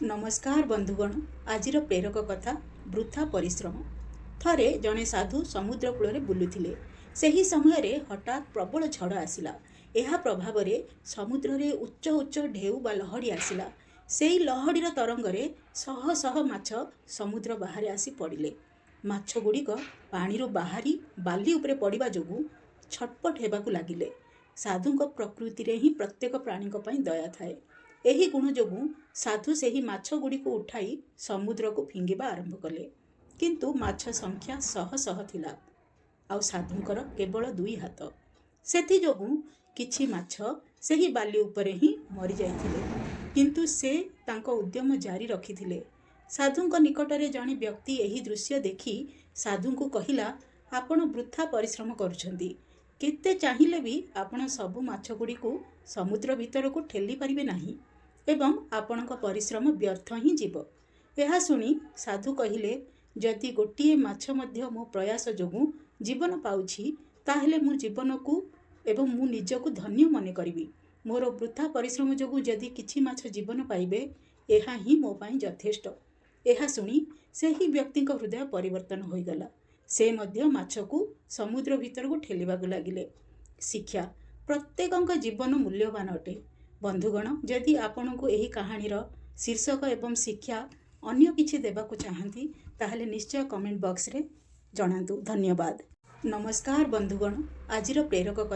ନମସ୍କାର ବନ୍ଧୁଗଣ, ଆଜିର ପ୍ରେରକ କଥା ବୃଥା ପରିଶ୍ରମ। ଥରେ ଜଣେ ସାଧୁ ସମୁଦ୍ର କୂଳରେ ବୁଲୁଥିଲେ। ସେହି ସମୟରେ ହଠାତ୍ ପ୍ରବଳ ଝଡ଼ ଆସିଲା। ଏହା ପ୍ରଭାବରେ ସମୁଦ୍ରରେ ଉଚ୍ଚ ଉଚ୍ଚ ଢେଉ ବା ଲହଡ଼ି ଆସିଲା। ସେଇ ଲହଡ଼ିର ତରଙ୍ଗରେ ଶହ ଶହ ମାଛ ସମୁଦ୍ର ବାହାରେ ଆସି ପଡ଼ିଲେ। ମାଛ ଗୁଡ଼ିକ ପାଣିରୁ ବାହାରି ବାଲି ଉପରେ ପଡ଼ିବା ଯୋଗୁଁ ଛଟପଟ ହେବାକୁ ଲାଗିଲେ। ସାଧୁଙ୍କ ପ୍ରକୃତିରେ ହିଁ ପ୍ରତ୍ୟେକ ପ୍ରାଣୀଙ୍କ ପାଇଁ ଦୟା ଥାଏ। ଏହି ଗୁଣ ଯୋଗୁଁ ସାଧୁ ସେହି ମାଛ ଗୁଡ଼ିକୁ ଉଠାଇ ସମୁଦ୍ରକୁ ଫିଙ୍ଗିବା ଆରମ୍ଭ କଲେ। କିନ୍ତୁ ମାଛ ସଂଖ୍ୟା ଶହ ଶହ ଥିଲା, ଆଉ ସାଧୁଙ୍କର କେବଳ ଦୁଇ ହାତ। ସେଥିଯୋଗୁଁ କିଛି ମାଛ ସେହି ବାଲି ଉପରେ ହିଁ ମରିଯାଇଥିଲେ। କିନ୍ତୁ ସେ ତାଙ୍କ ଉଦ୍ୟମ ଜାରି ରଖିଥିଲେ। ସାଧୁଙ୍କ ନିକଟରେ ଜଣେ ବ୍ୟକ୍ତି ଏହି ଦୃଶ୍ୟ ଦେଖି ସାଧୁଙ୍କୁ କହିଲା, ଆପଣ ବୃଥା ପରିଶ୍ରମ କରୁଛନ୍ତି। କେତେ ଚାହିଁଲେ ବି ଆପଣ ସବୁ ମାଛ ଗୁଡ଼ିକୁ ସମୁଦ୍ର ଭିତରକୁ ଠେଲି ପାରିବେ ନାହିଁ ଏବଂ ଆପଣଙ୍କ ପରିଶ୍ରମ ବ୍ୟର୍ଥ ହିଁ ଯିବ। ଏହା ଶୁଣି ସାଧୁ କହିଲେ, ଯଦି ଗୋଟିଏ ମାଛ ମଧ୍ୟ ମୋ ପ୍ରୟାସ ଯୋଗୁଁ ଜୀବନ ପାଉଛି, ତାହେଲେ ମୁଁ ଜୀବନକୁ ଏବଂ ମୁଁ ନିଜକୁ ଧନ୍ୟ ମନେ କରିବି। ମୋର ବୃଥା ପରିଶ୍ରମ ଯୋଗୁଁ ଯଦି କିଛି ମାଛ ଜୀବନ ପାଇବେ, ଏହା ହିଁ ମୋ ପାଇଁ ଯଥେଷ୍ଟ। ଏହା ଶୁଣି ସେହି ବ୍ୟକ୍ତିଙ୍କ ହୃଦୟ ପରିବର୍ତ୍ତନ ହୋଇଗଲା। ସେ ମଧ୍ୟ ମାଛକୁ ସମୁଦ୍ର ଭିତରକୁ ଠେଲିବାକୁ ଲାଗିଲେ। ଶିକ୍ଷା: ପ୍ରତ୍ୟେକଙ୍କ ଜୀବନ ମୂଲ୍ୟବାନ ଅଟେ। ବନ୍ଧୁଗଣ, ଯଦି ଆପଣଙ୍କୁ ଏହି କାହାଣୀର ଶୀର୍ଷକ ଏବଂ ଶିକ୍ଷା ଅନ୍ୟ କିଛି ଦେବାକୁ ଚାହାନ୍ତି, ତାହେଲେ ନିଶ୍ଚୟ କମେଣ୍ଟ ବକ୍ସରେ ଜଣାନ୍ତୁ। ଧନ୍ୟବାଦ। ନମସ୍କାର ବନ୍ଧୁଗଣ, ଆଜିର ପ୍ରେରକ କଥା